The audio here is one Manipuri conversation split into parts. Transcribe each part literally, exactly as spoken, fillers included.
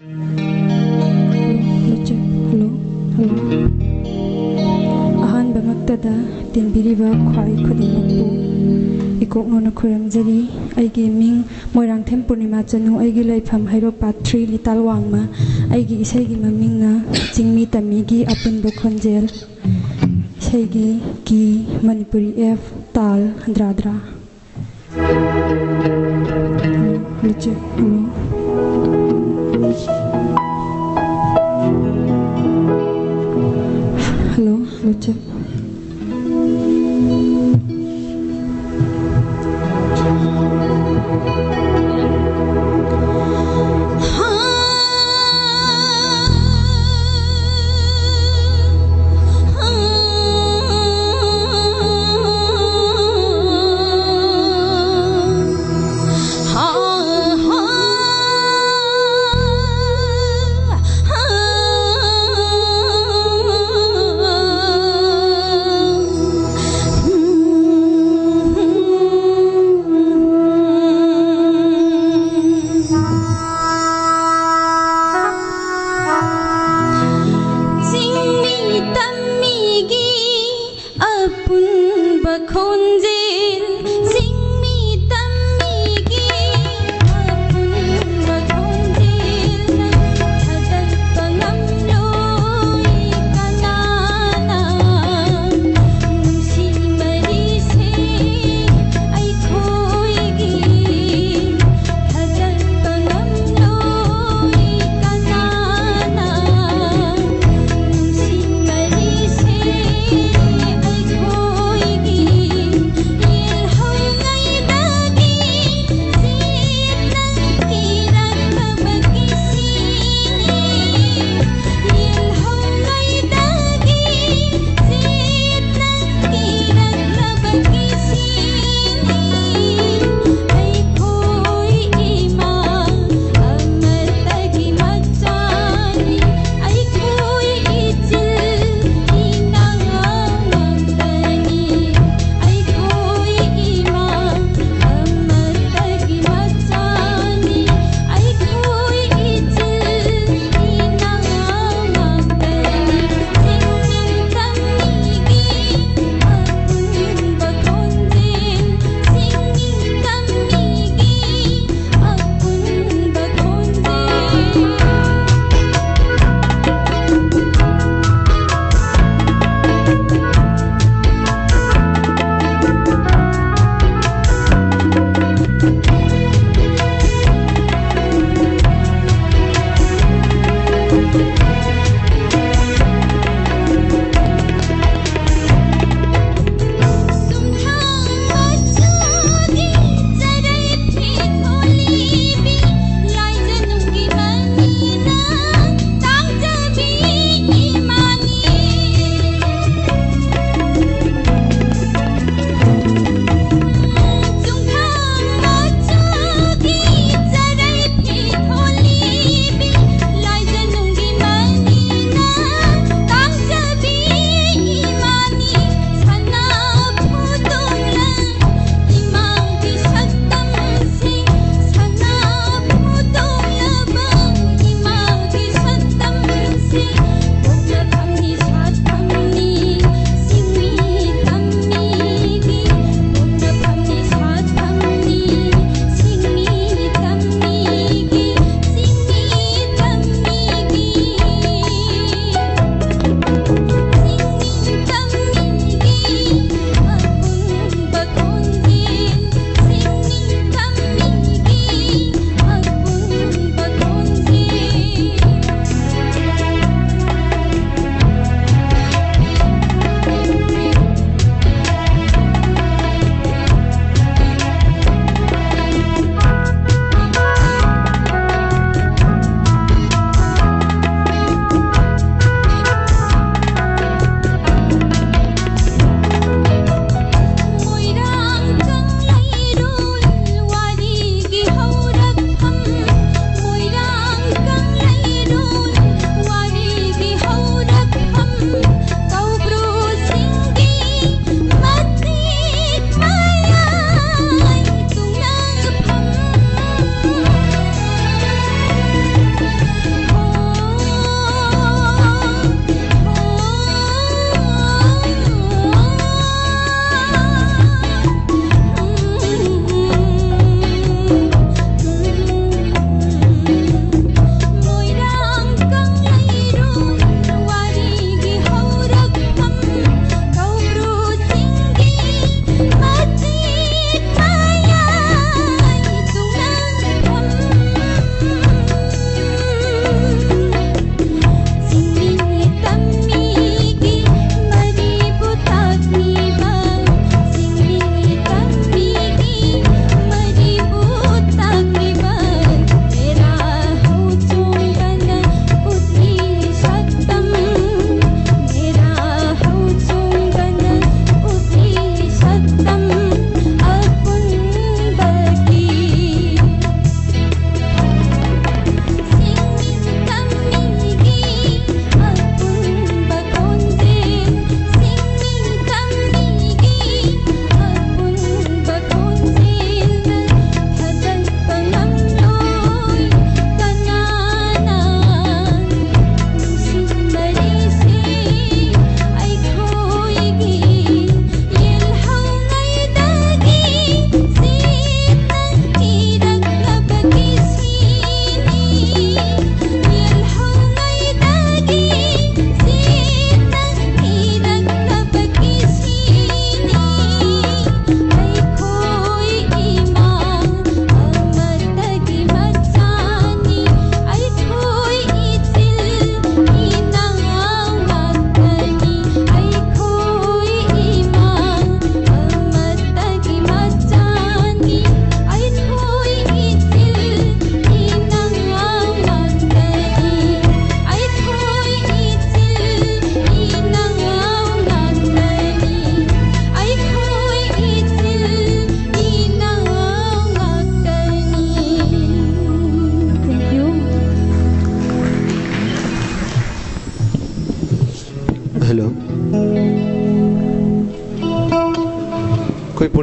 Hello, hello. ꯑꯍꯥꯟꯕꯃꯛꯇꯗ ꯇꯤꯟꯕꯤꯔꯤꯕ ꯈ꯭ꯋꯥꯏ ꯈꯨꯗꯤꯡꯃꯛꯄꯨ ꯏꯀꯣꯛꯅꯣꯅ ꯈꯨꯔꯨꯝꯖꯔꯤ꯫ ꯑꯩꯒꯤ ꯃꯤꯡ ꯃꯣꯏꯔꯥꯡꯊꯦꯝ ꯄꯨꯔꯅꯤꯃꯥ ꯆꯅꯨ, ꯑꯩꯒꯤ ꯂꯩꯐꯝ ꯍꯩꯔꯣꯛ ꯄꯥꯠ ꯊ꯭ꯔꯤ ꯂꯤꯇꯥꯜ ꯋꯥꯡꯃ꯫ ꯑꯩꯒꯤ ꯏꯁꯩꯒꯤ ꯃꯃꯤꯡꯅ ꯆꯤꯡꯃꯤ ꯇꯝꯃꯤꯒꯤ ꯑꯄꯨꯟꯕ ꯈꯣꯟꯖꯦꯜ꯫ ꯏꯁꯩꯒꯤ ꯀꯤ ꯃꯅꯤꯄꯨꯔꯤ ꯑꯦꯐ, ꯇꯥꯜ ꯗ꯭ꯔꯥ ꯗ꯭ꯔꯥ꯫ ꯂꯨꯆꯤꯞ, ꯍꯜꯂꯣ꯫ ꯍꯜꯂꯣ, ꯂꯨꯆꯤꯞ꯫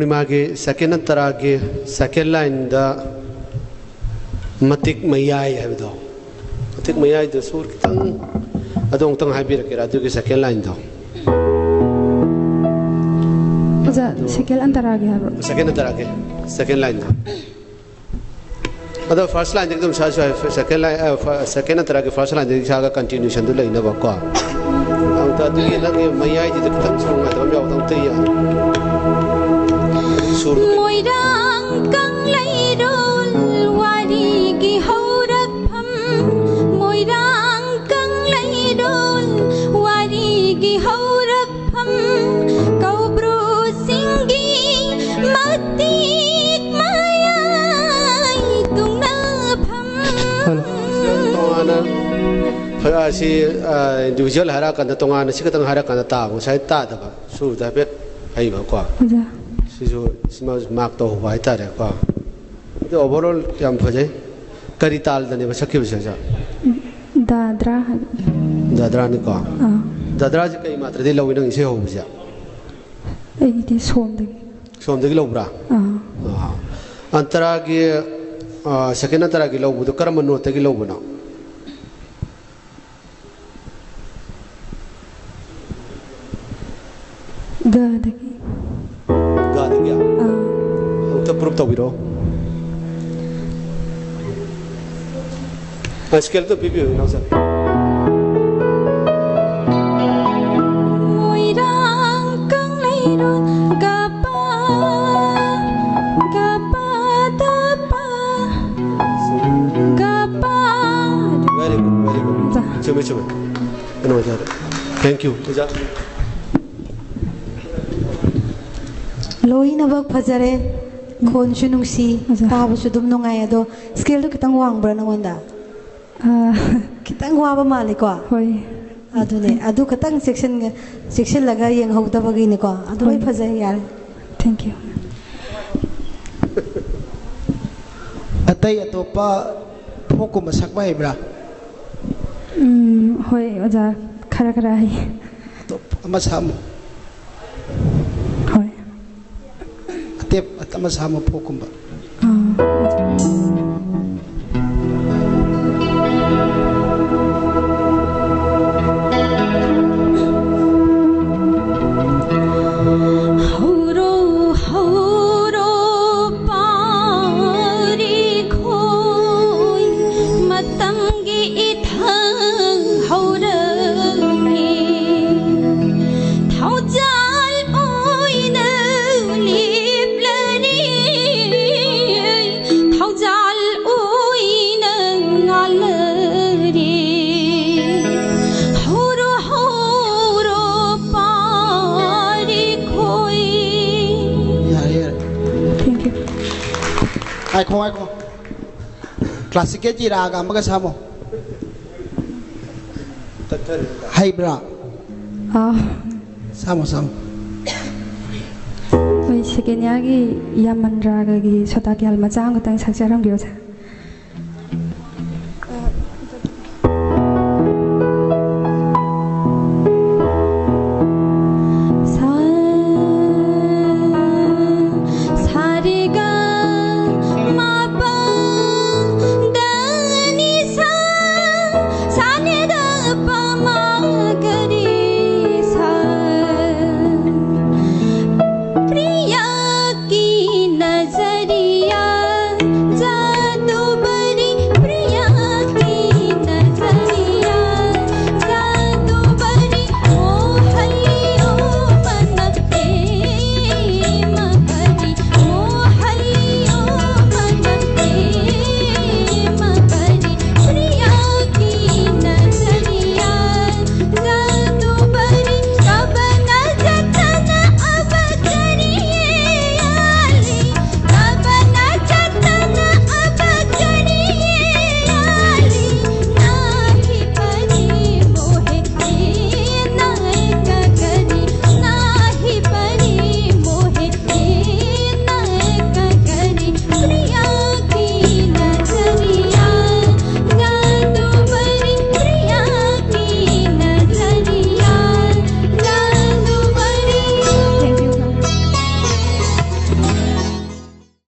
ꯃꯥꯒꯤ ꯁꯦꯀꯦꯟ ꯇꯔꯥꯒꯤ ꯁꯦꯀꯦꯟ ꯂꯥꯏꯟꯗ ꯃꯇꯤꯛ ꯃꯌꯥꯏ ꯍꯥꯏꯕꯗꯣ, ꯃꯇꯤꯛ ꯃꯌꯥꯏꯗ ꯁꯨꯔ ꯈꯤꯇꯪ, ꯑꯗꯨ ꯑꯃꯨꯛꯇꯪ ꯍꯥꯏꯕꯤꯔꯛꯀꯦꯔꯥ? ꯑꯗꯨꯒꯤ ꯁꯦꯀꯦꯟ ꯂꯥꯏꯟꯗꯣ꯫ ꯑꯣꯖꯥ, ꯁꯦꯀꯦꯟ ꯑꯟꯇꯔꯥꯒꯤ ꯍꯥꯏꯕ꯭ꯔꯣ? ꯁꯦꯀꯦꯟ ꯇꯔꯥꯒꯤ ꯁꯦꯀꯦꯟ ꯂꯥꯏꯟꯗꯣ꯫ ꯑꯗꯣ ꯐꯥꯔꯁ ꯂꯥꯏꯟꯗꯒꯤ ꯑꯗꯨꯝ ꯁꯥꯁꯨ ꯌꯥꯏ, ꯁꯦꯀꯦꯟ ꯂꯥꯏꯟ, ꯑ, ꯐ-, ꯁꯦꯀꯦꯟ ꯅꯠꯇ꯭ꯔꯒ ꯐꯥꯔꯁ ꯂꯥꯏꯟꯗꯒꯤ ꯁꯥꯔꯒ ꯀꯟꯇꯤꯅ꯭ꯌꯨꯁꯟꯗꯨ ꯂꯩꯅꯕꯀꯣ꯫ ꯑꯝꯇ ꯑꯗꯨꯒꯤ ꯅꯪꯒꯤ ꯃꯌꯥꯏꯗꯨꯗ ꯈꯤꯇꯪ ꯁꯨꯝ ꯅꯨꯡꯉꯥꯏꯇꯕ ꯑꯃ ꯌꯥꯎꯕꯗꯣ ꯑꯝꯇ ꯌꯦꯡꯉꯣ꯫ ꯁꯨꯔꯗꯣ ꯀꯩꯅꯣ? ꯃꯣꯏꯔꯥꯡ ꯀꯪꯂꯩꯔꯣꯜ ꯋꯥꯔꯤꯒꯤ ꯍꯧꯔꯛꯐꯝ, ꯃꯣꯏꯔꯥꯡ ꯀꯪꯂꯩꯔꯣꯜ ꯋꯥꯔꯤꯒꯤ ꯍꯧꯔꯛꯐꯝ, ꯀꯧꯕ꯭ꯔꯨ ꯆꯤꯡꯒꯤ ꯃꯇꯤꯛ ꯃꯌꯥꯏ ꯇꯨꯡꯅꯐꯝ꯫ ꯇꯣꯉꯥꯟꯅ ꯐ-, ꯑꯁꯤ, ꯑ, ꯏꯟꯗꯤꯕꯤꯖꯨꯋꯦꯜ ꯍꯥꯏꯔꯛꯑꯀꯥꯟꯗ ꯇꯣꯉꯥꯟꯅ ꯁꯤ ꯈꯛꯇꯪ ꯍꯥꯏꯔꯀꯥꯟꯗ ꯇꯥꯕ, ꯉꯁꯥꯏ ꯇꯥꯗꯕ ꯁꯨꯔꯗ ꯍꯥꯏꯐꯦꯠ ꯍꯩꯕꯀꯣ꯫ ꯑꯣꯖꯥ꯫ ꯁꯤꯁꯨ ꯁꯤꯃ ꯃꯥꯔꯛ ꯇꯧꯍꯧꯕ ꯍꯥꯏꯇꯥꯔꯦꯀꯣ꯫ ꯑꯗꯨ ꯑꯣꯚꯔꯑꯣꯜ ꯌꯥꯝ ꯐꯖꯩ꯫ ꯀꯔꯤ ꯇꯥꯜꯗꯅꯦꯕ ꯁꯛꯈꯤꯕꯁꯦ, ꯑꯣꯖꯥ? ꯗꯥꯗ꯭ꯔꯥ ꯍꯥꯏꯕ꯫ ꯗꯥꯗ꯭ꯔꯥꯅꯤꯀꯣ꯫ ꯑꯥ꯫ ꯗꯥꯗ꯭ꯔꯥꯁꯦ ꯀꯩ ꯃꯥꯇ꯭ꯔꯗꯒꯤ ꯂꯧꯏ ꯅꯪ ꯏꯁꯩ ꯍꯧꯕꯁꯦ? ꯑꯩꯗꯤ ꯁꯣꯝꯗꯒꯤ꯫ ꯁꯣꯝꯗꯒꯤ ꯂꯧꯕ꯭ꯔꯥ? ꯑꯥ꯫ ꯑꯥ꯫ ꯑꯟꯇꯔꯥꯒꯤ, ꯑꯥ, ꯁꯦꯀꯦꯟ ꯑꯟꯇꯔꯥꯒꯤ ꯂꯧꯕꯗꯣ ꯀꯔꯝꯕ ꯅꯣꯠꯇꯒꯤ ꯂꯧꯕꯅꯣ? ꯒꯗꯒꯤ꯫ ꯒꯗꯒꯤ? ꯑꯥ꯫ ꯑꯃꯨꯛꯇ ꯄ꯭ꯔꯨꯞ ꯇꯧꯕꯤꯔꯣ꯫ ꯑ, ꯁ꯭ꯀꯦꯜꯗꯣ ꯄꯤꯕꯤꯌꯨ, ꯏꯅꯥꯎꯁꯥ꯫ ꯃꯣꯏꯔꯥꯡ ꯀꯪꯂꯩꯔꯣꯜ ꯒꯄꯥ, ꯒꯄꯥ ꯗꯄꯥ, ꯒꯄꯥ꯫ Very good, very good. ꯑꯣꯖꯥ꯫ ꯆꯨꯝꯃꯦ, ꯆꯨꯝꯃꯦ꯫ ꯀꯩꯅꯣ, ꯑꯣꯖꯥ꯫ Thank you, ꯑꯣꯖꯥ꯫ ꯂꯣꯏꯅꯃꯛ ꯐꯖꯔꯦ, ꯈꯣꯟꯁꯨ ꯅꯨꯡꯁꯤ, ꯑꯣꯖꯥ꯫ ꯇꯥꯕꯁꯨ ꯑꯗꯨꯝ ꯅꯨꯡꯉꯥꯏ꯫ ꯑꯗꯣ ꯁ꯭ꯀꯦꯜꯗꯣ ꯈꯤꯇꯪ ꯋꯥꯡꯕ꯭ꯔꯥ ꯅꯉꯣꯟꯗ? ꯑꯥ, ꯈꯤꯇꯪ ꯋꯥꯕ ꯃꯥꯜꯂꯦꯀꯣ? ꯍꯣꯏ꯫ ꯑꯗꯨꯅꯦ, ꯑꯗꯨ ꯈꯤꯇꯪ ꯆꯦꯛꯁꯤꯟꯒ-, ꯆꯦꯛꯁꯤꯜꯂꯒ ꯌꯦꯡꯍꯧꯗꯕꯒꯤꯅꯤꯀꯣ꯫ ꯑꯗꯨ ꯂꯣꯏ ꯍꯣꯏ꯫ ꯐꯖꯩ, ꯌꯥꯔꯦ꯫ Thank you꯫ ꯑꯇꯩ ꯑꯇꯣꯞꯄ ꯐꯣꯛꯀꯨꯝꯕ ꯁꯛꯄ ꯍꯩꯕ꯭ꯔꯥ? ꯎꯝ, ꯍꯣꯏ ꯑꯣꯖꯥ, ꯈꯔ ꯈꯔ ꯍꯩ꯫ ꯑꯇꯣꯞꯄ ꯑꯃ ꯁꯛꯑꯝꯃꯨ꯫ ꯍꯣꯏ꯫ ꯇꯦꯞ ꯑꯃ ꯁꯥꯃꯣ, ꯐꯣꯛꯀꯨꯝꯕ꯫ ꯍꯧꯔꯣ, ꯍꯧꯔꯣ, ꯄꯥꯔꯤꯈꯣꯏ, ꯃꯇꯝꯒꯤ ꯏꯊꯪ ꯍꯧꯔꯛꯂꯤ꯫ ꯊꯧꯖꯥꯜ ꯑꯣꯏꯅ ꯂꯦꯞꯂꯔꯤ, ꯊꯧꯖꯥꯜ ꯑꯣꯏꯅ ꯉꯥꯜꯂꯔꯤ꯫ ꯍꯧꯔꯣ, ꯍꯧꯔꯣ, ꯄꯥꯔꯤꯈꯣꯏ꯫ ꯌꯥꯔꯦ, ꯌꯥꯔꯦ꯫ Thank you. ꯉꯥꯏꯈꯣ, ꯉꯥꯏꯈꯣ꯫ ꯀ꯭ꯂꯥꯁꯤꯀꯦꯜꯒꯤ ꯔꯥꯒ ꯑꯃꯒ ꯁꯥꯃꯣ꯫ ꯍꯩꯕ꯭ꯔꯥ? ꯑꯥ꯫ ꯁꯥꯃꯣ, ꯁꯥꯃꯣ꯫ ꯑꯩꯈꯣꯏ ꯁꯦꯀꯦꯟ ꯏꯌꯥꯔꯒꯤ ꯌꯥꯃꯟ ꯔꯥꯒꯒꯤ ꯁꯣꯇꯥ ꯈ꯭ꯌꯥꯜ ꯃꯆꯥ ꯑꯃꯈꯛꯇꯪ ꯁꯛꯆꯔꯝꯒꯦ, ꯑꯣꯖꯥ꯫